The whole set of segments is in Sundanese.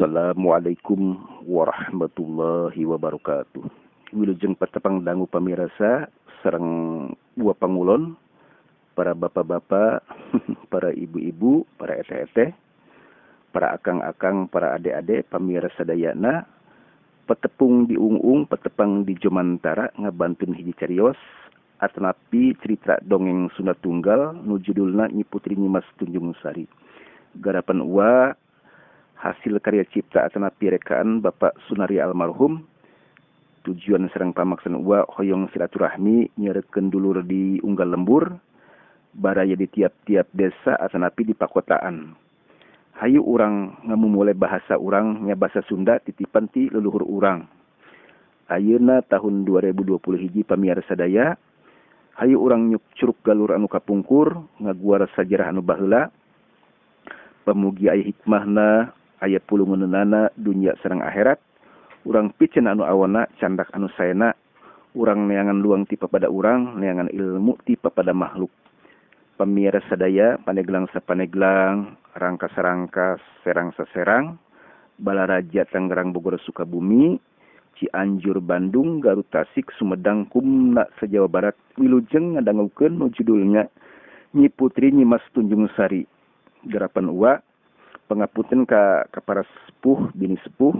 Assalamualaikum warahmatullahi wabarakatuh. Wilujeng patepang dangu pamirasa sareng dua pangulon, para bapak-bapak, para ibu-ibu, para eteh-eteh, para akang-akang, para adik-adik, pamirsa sadayana, petepung di ung-ung, petepang di Jomantara ngabantun hiji carios atanapi cerita dongeng Sunda Tunggal nu judulna Nyi Putri Nyimas Tunjung Sari. Garapan ua hasil karya cipta atanapi rekaan Bapak Sunarya almarhum. Tujuan sareng pamaksan ua hoyong silaturahmi nyerekeun dulur di unggal lembur baraya di tiap-tiap desa atanapi di pakotaan. Hayu urang ngamumule bahasa urang nya bahasa Sunda titipan ti leluhur urang. Ayeuna tahun 2020 hiji pamiarsa sadaya, hayu urang nyuk curug galur anu kapungkur ngaguar sajarah anu baheula. Pamugi aya hikmahna, aya pulungeunana dunya sareng akhirat. Urang piceun anu awana, candak anu saena, urang neangan luang ti papada urang, neangan ilmu ti papada makhluk. Pamiarsa sadaya, Pandeglang sapaneglang, Rangkas rangkas, Serang saserang, Balaraja Tangerang Bogor Sukabumi, Cianjur Bandung, Garut Tasik, Sumedang Kumna se-Jawa Barat, wilujeng ngadangukeun nu judulnya Nyi Putri Nyimas Tunjung Sari. Garapan ua pangapunten ka para sepuh, bini sepuh,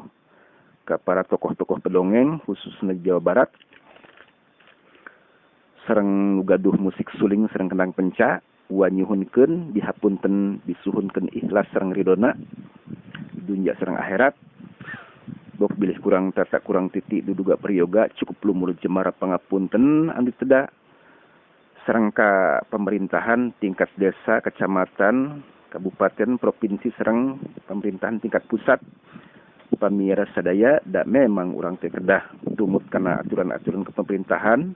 ka para tokoh-tokoh pedongeng khususnya di Jawa Barat. Sareng nu gaduh musik suling sareng kendang penca, ua nyuhunkeun dihapunten disuhunkeun ikhlas sareng ridona dunya sareng akhirat. Bok bilih kurang tata kurang titik duduga priyoga cukup lumur jemara pangapunten anu teda sareng ka pemerintahan tingkat desa, kecamatan, kabupaten, provinsi sareng pemerintahan tingkat pusat. Pamirsa sadaya da memang urang teh kedah tumut kana aturan-aturan kepemerintahan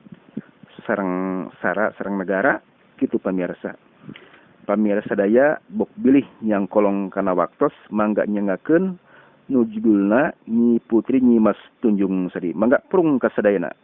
sareng sara sareng negara kitu pamirsa. Pamirsa sadaya bok bilih yang kolong kana waktos mangga nyengakeun nu judulna Nyi Putri Nyimas Tunjung Sari. Mangga prung ka sadayana.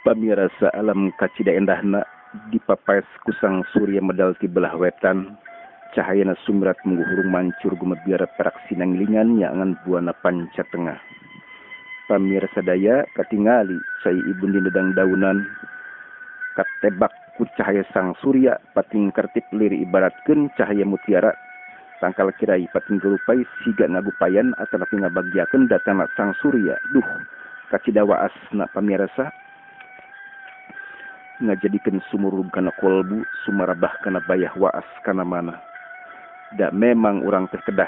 Pamirsa alam kacida endahna dipapaes kusang surya medal ti belah wetan, cahayana sumrat mengguhurung mancur gumebiar perak sinanglingan nyangan buana panca tengah. Pamirsa daya katingali cai ibun dinedang daunan katebak ku cahaya sang surya pating kertip liri ibaratkeun cahaya mutiara tangkal kirai pating gerupai siga ngagupayan atanapi ngabagyakeun datangna sang surya. Duh kacida waasna pamirsa, ngajadikeun sumurub kana kolbu sumarabah kana bayah waas kana mana. Da memang urang teh kedah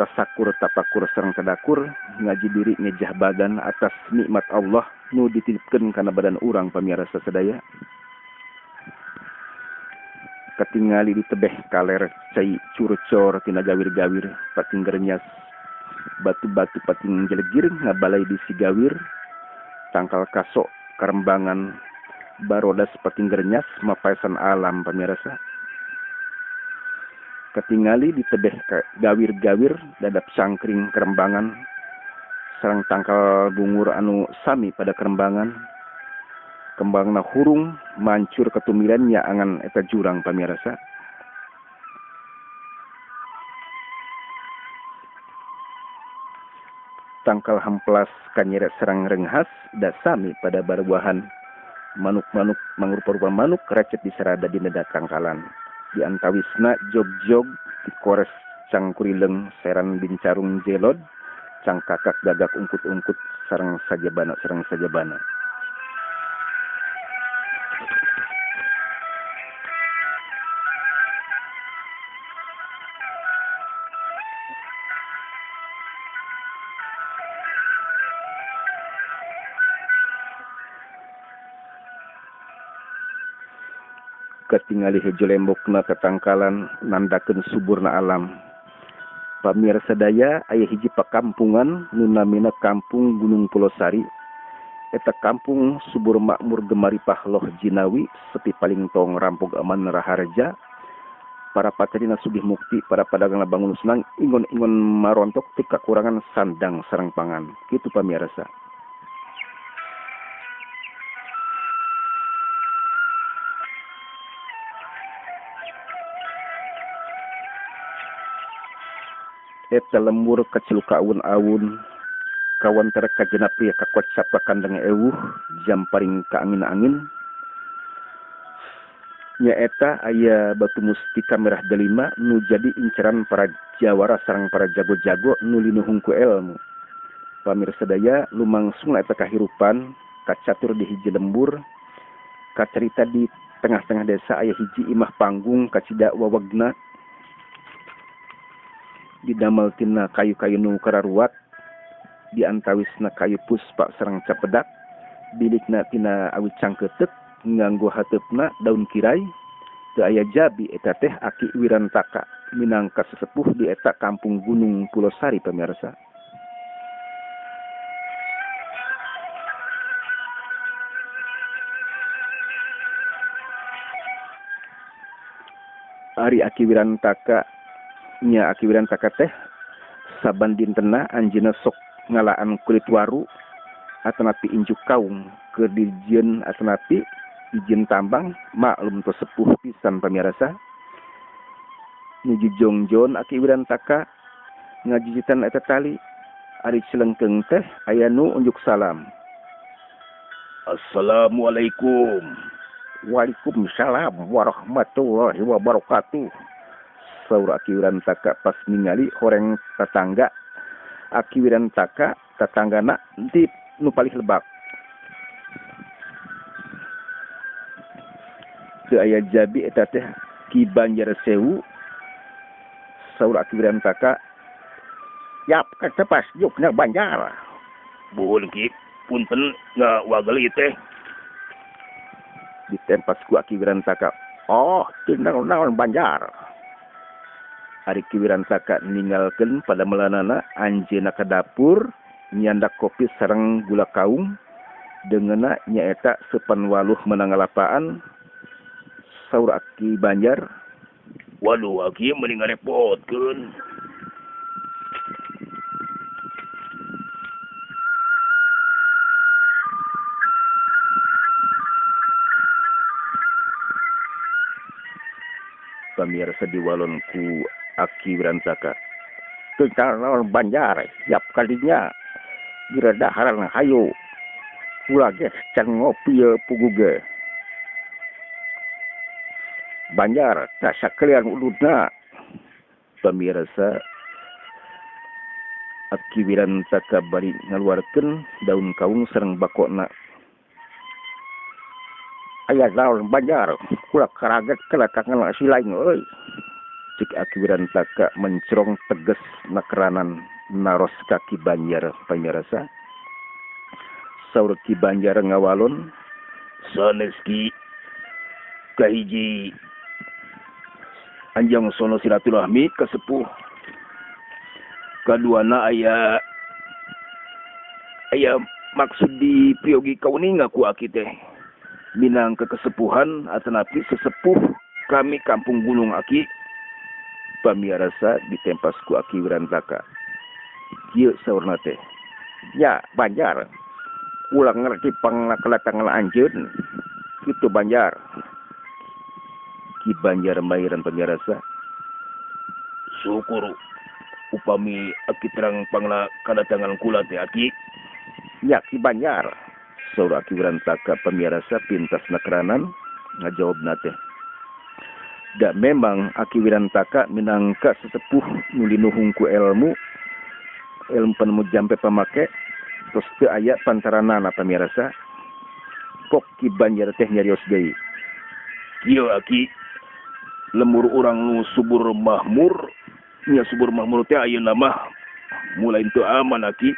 tasakur tapakur sareng tadakur ngaji diri ngejah badan atas nikmat Allah nu dititipkeun kana badan urang pamirsa sadaya. Katingali di tebeh kaler cai curcor tina gawir-gawir pating gerenyas batu-batu pating jelegir ngabalai di sigawir tangkal kasok karembangan barodas pating gerenyas mapaesan alam pamirsa. Katingali ditebeh gawir-gawir dadap cangkring kerembangan sareng tangkal bungur anu sami pada kerembangan. Kembangna hurung mancur ketumiran nyaangan eta jurang pamirsa. Tangkal hamplas kanyeret serang renghas da sami pada barbuahan. Manuk-manuk mangrupa-rupa manuk recet diserada di neda tangkalan. Di antawisna jog-jog dikores cangkurileng seran bincarung jelod cangkakak gagak ungkut-ungkut sareng sajabana sareng sajabana. Katingali hejo lembokna katangkalan nandakeun suburna alam. Pamirsa daya aya hiji pakampungan nu namina Kampung Gunung Pulosari. Eta kampung subur makmur gemari pahloh jinawi sepi paling tong rampog aman raharja. Para patrina sugih mukti, para pedagang bangun senang ingon-ingon marontok ti kakurangan sandang sareng pangan. Kitu pamirsa. Eta lembur kaciluka awun-awun kawantara kajenap pria kakocap ka kandang ewuh jamparing ka angin-angin. Nyaeta aya batu mustika merah delima nu jadi inceran para jawara sareng para jago-jago nu linuhung ku elmu. Pamirsa daya lumangsungna eta kahirupan kacatur di hiji lembur kacarita di tengah-tengah desa aya hiji imah panggung kacida wawegna didamel tina kayu-kayu nu kararuat di antawisna kayu puspa sareng capedak bilikna tina awi cangkeuteuk nganggo hateupna daun kirai. Teu aya jabi eta teh Aki Wirantaka minangka sesepuh di eta Kampung Gunung Pulosari pamirsa. Ari Aki Wirantaka nya Aki Wirantaka teh saban dintena anjeunna sok ngalaan kulit waru atanapi injuk kaung keur dijieun atanapi dijieun tambang maklum tos sepuh pisan pamirsa. Nuju jongjon Aki Wirantaka ngajijitan eta tali. Ari cilengkeung teh aya nu unjuk salam. Assalamualaikum. Waalaikumsalam warahmatullahi wabarakatuh. Saur Aki Wirantaka pas ningali horeng tatangga. Aki Wirantaka tatanggana di nu palih lebak. Teu aya jabi eta teh Ki Banjar Sewu. Saur Aki Wirantaka yap katepas jukna Banjar. Buhun Ki, punten ngawagel ieu teh. Ditempas ku Aki Wirantaka. Oh, teu naon-naon Banjar. Ari Ki Wirantaka ninggalkeun pada melanana anjeunna ka dapur nyandak kopi sareng gula kaung deungeunna nyaeta seupan waluh meunang ngalapaan. Saur Aki Banjar, waduh Aki mending ngarepotkeun. Pamirsa diwalon ku Aki Wirantaka. Teu naon Banjar, yap kalinya diradaharan hayu. Ulah ge can ngopi ye pugu ge. Banjar tah sakalian ududna. Pamirsa Aki Wirantaka bari ngaluarkeun daun kaung sareng bakona. Aya naon Banjar, kula karaget kelakangan si lain euy. Cik Aki Wirantaka mencerong tegas nakeranan naros ka Ki Banjar pamirsa. Saur Ki Banjar ngawalon sanes Ki kahiji anjang sono silaturahmi ka sepuh. Kaduana aya aya maksud di priyogi kauninga ku Aki teh. Minangka kesepuhan atanapi sesepuh kami Kampung Gunung Aki. Pamiarsa ditempas ku Aki Wirantaka. Kieu saurna teh. Ya Banjar, kula ngerti pangna kedatangan anjeun. Kitu Banjar. Ki Banjar mairan pamiarsa. Syukur upami aki terang pangna kedatangan kula teh aki. Ya Ki Banjar. Saur Aki Wirantaka pamiarsa pintas nakranan ngajawabna teh. Da memang Aki Wirantaka minangka sesepuh nu linuhung ku ilmu, ilmu penemu jampe pamake, terus teu aya pantaranana pamiarsa. Kok Ki Banjar teh nyarios deui. Kieu aki, lemur urang nu subur mahmur, nya subur mahmur teh ayeuna mah mulai teu aman aki.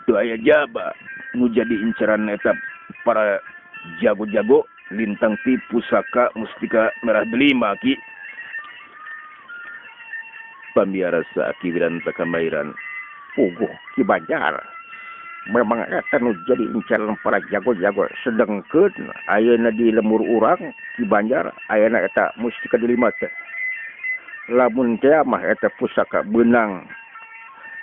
Teu aya jaba nu jadi incaran eta para jago-jago lintang ti pusaka mustika merah delima aki. Pamiarsa Aki Wirantaka mairan. Puguh Ki Banjar, memang eta nu jadi incaran para jago-jago, sedengkeun ayeuna di lemur urang Ki Banjar ayeuna eta mustika delima teh. Lamun teh mah eta pusaka beunang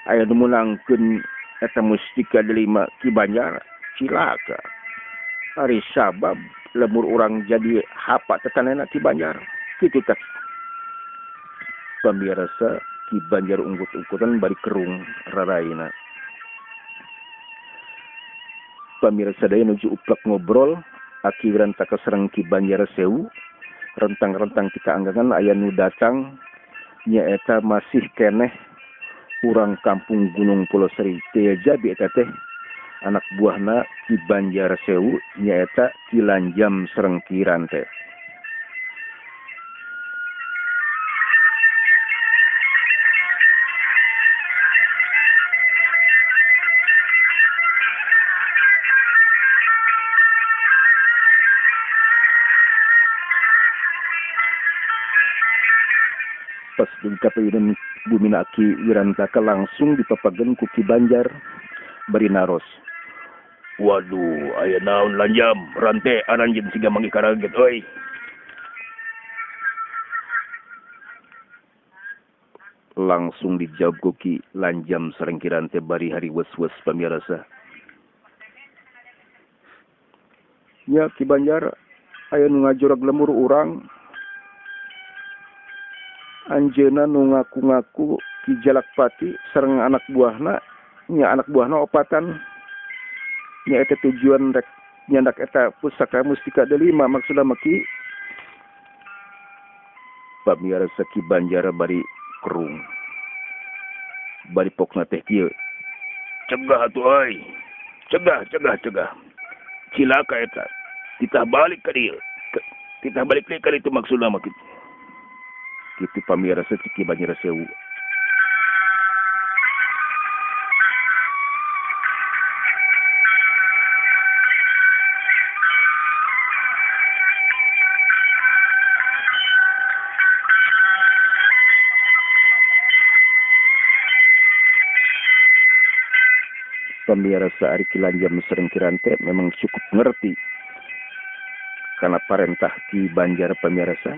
aya nu meunangkeun eta mustika delima Ki Banjar, cilaka. Ari sabab lemur urang jadi hapa tetanena Ki Banjar. Kitu teh. Pamiarsa Ki Banjar unggut-unggutan bari kerung raraina. Pamirsa daya nuju uplak ngobrol, Aki Wirantaka sareng Ki Banjar Sewu, rentang-rentang ti kaanggangan aya nu datang, nyaeta masih keneh urang kampung Gunung Puloseri. Teu jabi eta teh anak buahna Ki Banjar Sewu, nyaeta Ki Lanjam sareng Ki Rante. Pas di kapayunan bumi Aki Wirantaka langsung dipapagen ku Ki Banjar bari naros. Waduh, aya naon Lanjam, Rante aranjeun siga manggih karaget euy. Langsung dijawab ku Ki Lanjam sareng Ki Rante bari hari wes-wes pamirsa. Nya Ki Banjar, aya nu ngajorag lemur urang. Anjeunna nu ngaku-ngaku Ki Jalakpati sareng anak buahna, nya anak buahna opatan. Nya eta tujuan rek nyandak eta pusaka mustika delima maksudna mah Ki. Pamirsa Ki Banjar bari kerung. Bari pokna teh kieu. Cegah atuh euy. Cegah, cegah, cegah. Cilaka eta. Titah balik ka dieu. Titah balik deui ka ditu maksudna mah kitu. Kitu pamirsa Ki Banjar Sewu. Pamirsa ari Ki Lanjam sareng Ki Rante memang cukup ngerti karena parentah Ki Banjar pamirsa.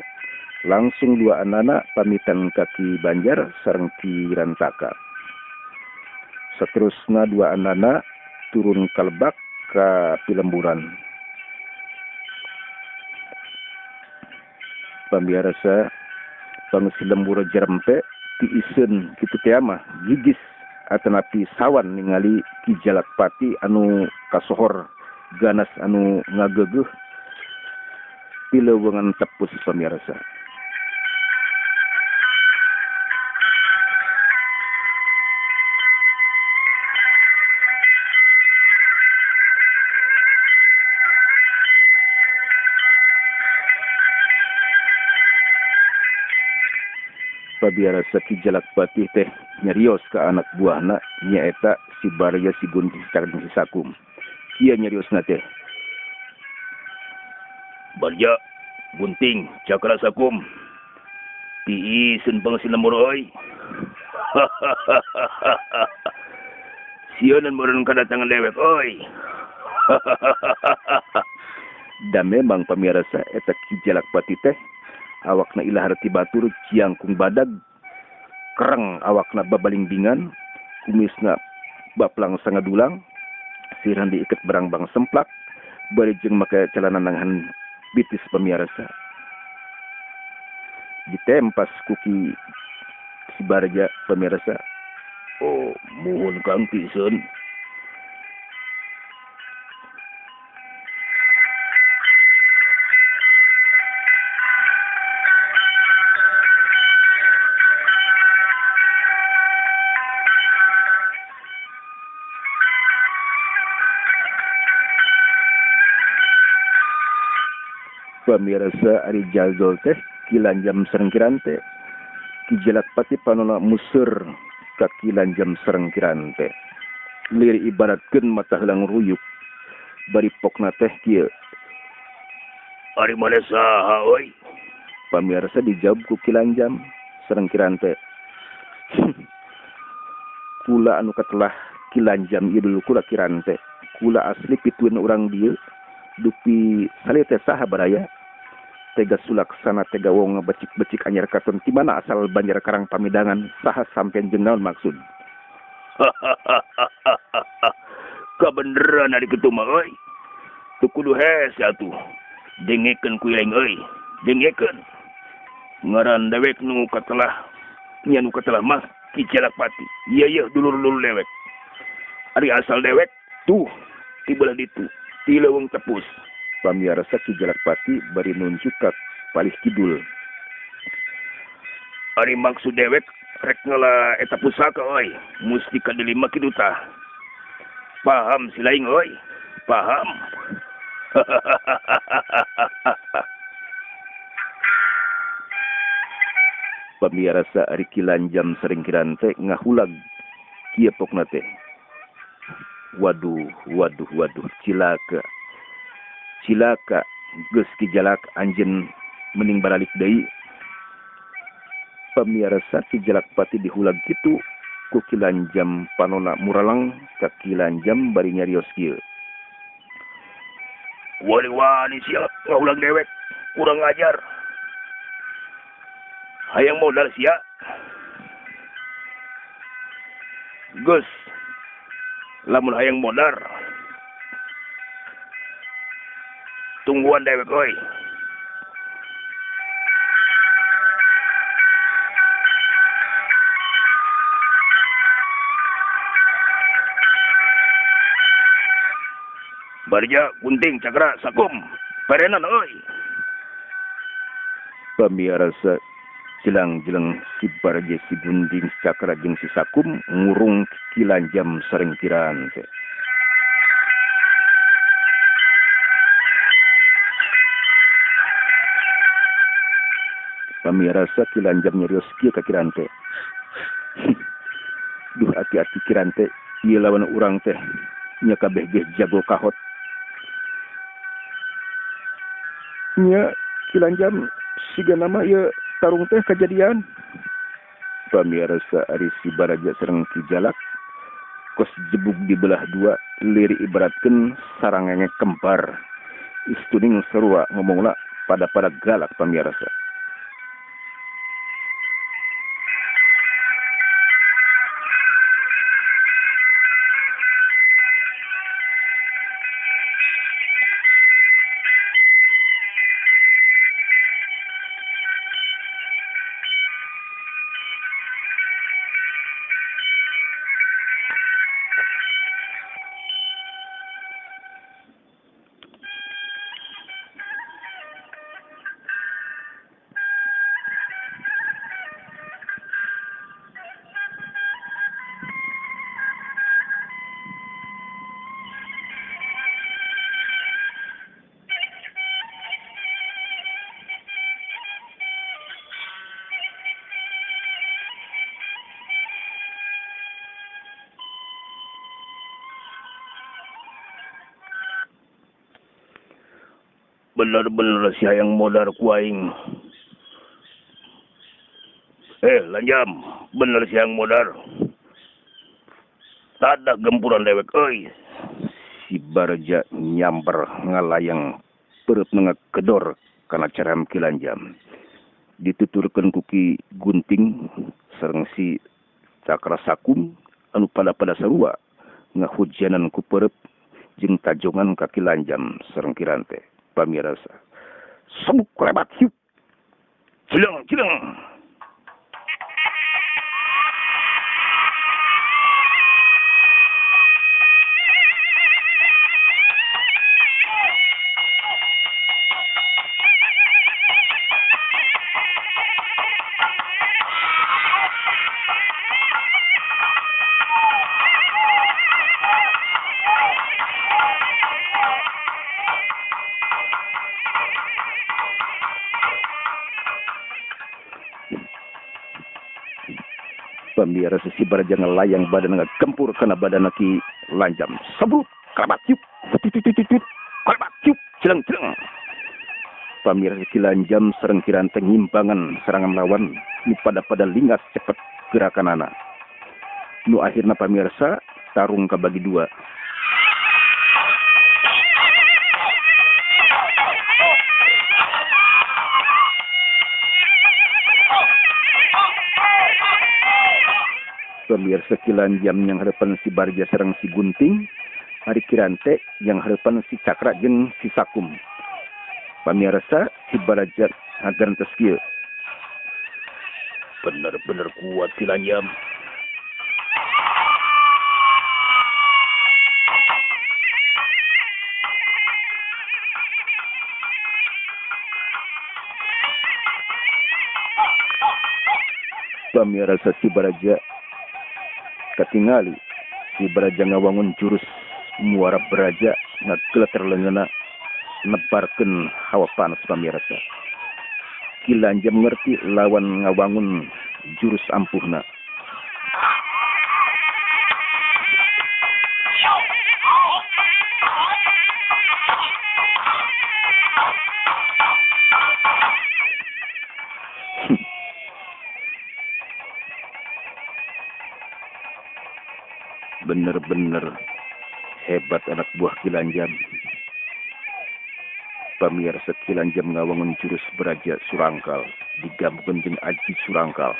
Langsung dua anana pamitan ka Ki Banjar sareng Ki Wirantaka. Seterusna dua anana turun kalebak ka pilemburan. Pamirsa pangeusi lembur jarempe tiiseun kitu teh mah gigis atanapi sawan ningali Ki Jalakpati anu kasohor ganas anu ngageugeuh pileuweungan tepus pamirsa. Pabiarasa Ki Jalakpati teh nyarios ka anak buahna nyaeta si Barya si Gunting si Sakum. Kieu nyariosna teh. Barya Gunting Cakra Sakum tiiseun pangeusi lembur euy. Sieun meureun kadatangan dewek euy. Da memang pamirsa eta Ki Jalakpati teh Awakna ilahar ti batur ciangkung badag. Kereng awakna babalingbingan, kumisna baplang sangadulang, sirhan diiket berangbang semplak, bari jeung make celana nanghan bitis pamiarsa. Ditempas kuki si Barja pemirsa. Oh, muhun Kang Pisun. Pemirsa ari jaldol teh Ki Lanjam sareng Kirante. Ki Jalakpati panona museur ka Ki Lanjam sareng Kirante. Lir ibaratkeun mata heulang ruyuk. Bari pokna teh kieu. Ari maneh saha euy? Pamirsa dijawab ku Ki Lanjam sareng Kirante. Kula anu katelah Ki Lanjam ieu dulu kula Kirante. Kula asli pitueun urang dieu. Dupi salih teh saha baraya? Tega sulaksana tega wong becik-becik anyar katon di mana asal Banjar Karang Pamidangan saha sampean jeung naon maksud? Kabeneran ari kitu mah euy. Teu kudu hese atuh. Dengekeun ku ilang euy. Dengekeun. Ngaran dewek nu katelah nya nu katelah mah Ki Jalakpati. Ieu yeuh dulur-dulur dewek. Ari asal dewek tuh ti belah ditu. Ti leuweung tepus. Pamiarsa Ki Jalakpati bari nunjuk ka palih kidul. Ari maksud dewek rek ngala eta pusaka euy, mustika delima kitu tah. Paham si laing euy, paham. Pamiarsa ari Ki Lanjam sareng Kirante ngahulag kieu pokna teh. Waduh, waduh, waduh, cilaka. Cilaka geus Ki Jalak anjeun mending baralik deui. Pamiarsa Ki Jalakpati dihulag kitu ku Ki Lanjam panona muralang ka Ki Lanjam bari nyarios kieu. Wani-wani sia ngahulag dewek, kurang ajar. Hayang modal sia. Geus lamun hayang modar tungguan dewek euy. Barja gunting cakra sakum perenan euy. Pamiarsa jelang-jelang si Barja si Gunting Cakra jeung si Sakum ngurung Ki Lanjam sareng Kirante. Pamiarsa Ki Lanjam nyarios kieu ka Kirante. Duh hati-hati Kirante, ieu lawan urang teh nya kabeh ge jago kahot. Nya Ki Lanjam siga nama ieu tarung teh kejadian. Pamiarsa ari si Baraja sareng Ki Jalak kos jebuk dibelah dua, lirik ibaratkeun sarangenge kembar. Istuning sarua ngomongna pada-pada galak pamiarsa. Bener-bener si hayang modar ku aing. Lanjam, bener si hayang modar. Tadah gempuran dewek euy. Si Barja nyamper ngalayang perut ngegedor kana caram Ki Lanjam. Dituturkeun ku Ki Gunting sareng si Cakra Sakum anu pada-pada sarua ngahujanan ku perep jeung tajongan ka Ki Lanjam sareng Kirante. Pamirsa sabuk lebat hiup cileng cileng. Pamirsa si Baraja ngelayang badan ngegempur kana badan Ki Lanjam. Sabrut kerabat yuk tut kerabat yuk cileng cileng. Pamirsa Ki Lanjam sareng Kirante ngimbangan serangan lawan nu pada-pada lingas cepet gerakanana. Nu akhirna pamirsa tarung kabagi dua. Pamirsa Ki Lanjam yang harapan si Barja sareng si Gunting, ari Kirante yang harapan si Cakra jeung si Sakum. Pamirsa si Baraja ngagantes kieu. Bener-bener kuat Ki Lanjam. Pamirsa si Baraja katingali si Baraja ngawangun jurus muara beraja ngageleter leungeunna nebarkeun hawa panas. Pamirsa Ki Lanjam ngerti lawan ngawangun jurus ampuhna. Bener-bener hebat anak buah Ki Lanjam. Pamirsa Ki Lanjam ngawangun jurus beraja surangkal digabungkeun jeung aji surangkal.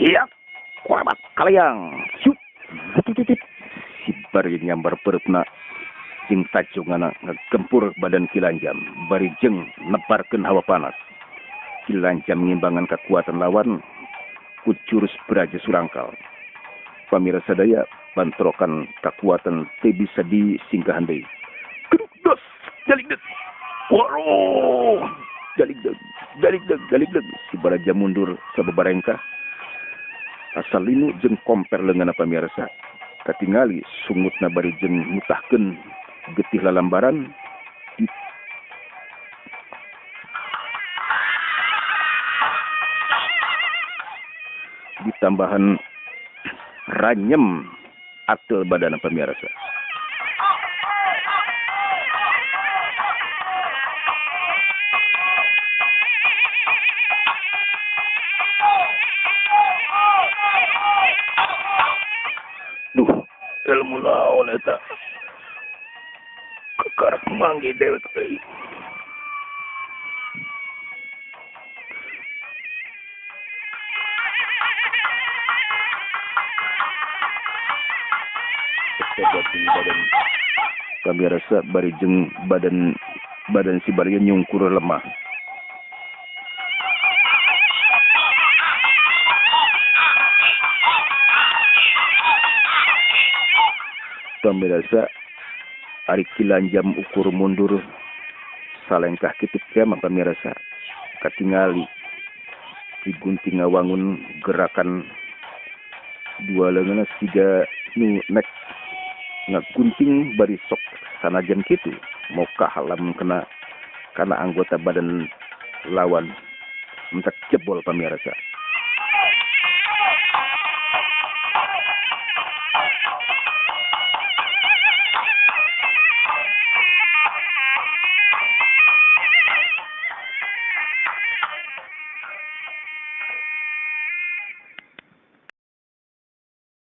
Iya, kuamat kaliang. Syuk. Si bari nyambar pereupna jeung tajongana ngagempur badan Ki Lanjam, bari jeung nebarkeun hawa panas. Ki Lanjam ngimbangan kekuatan lawan ku jurus beraja surangkal. Pamirsa sadaya bantrokan kekuatan teu bisa disingkahan deui. Keduk dos, jaligdeg. Waroh, jaligdeg, jaligdeg, jaligdeg. Si Baraja mundur sababarengkah. Asal linu jeung komper leungeunna pamirsa katingali sungutna bari jeung mutahkeun getih lalambaran ditambahan ranyem atel badana pamirsa. Ilmu naon eta kekarak manggi dewek euy. Pamirsa bari jeung badan si Barya nyungkur lemah. Pamirsa ari Ki Lanjam ukur mundur salengkah kitu kieu mah pamirsa katingali Ki Gunting ngawangun gerakan dua leungeunna siga nu nek ngagunting bari sok sanajan kitu moka halam kena karena anggota badan lawan mentak jebol pamirsa.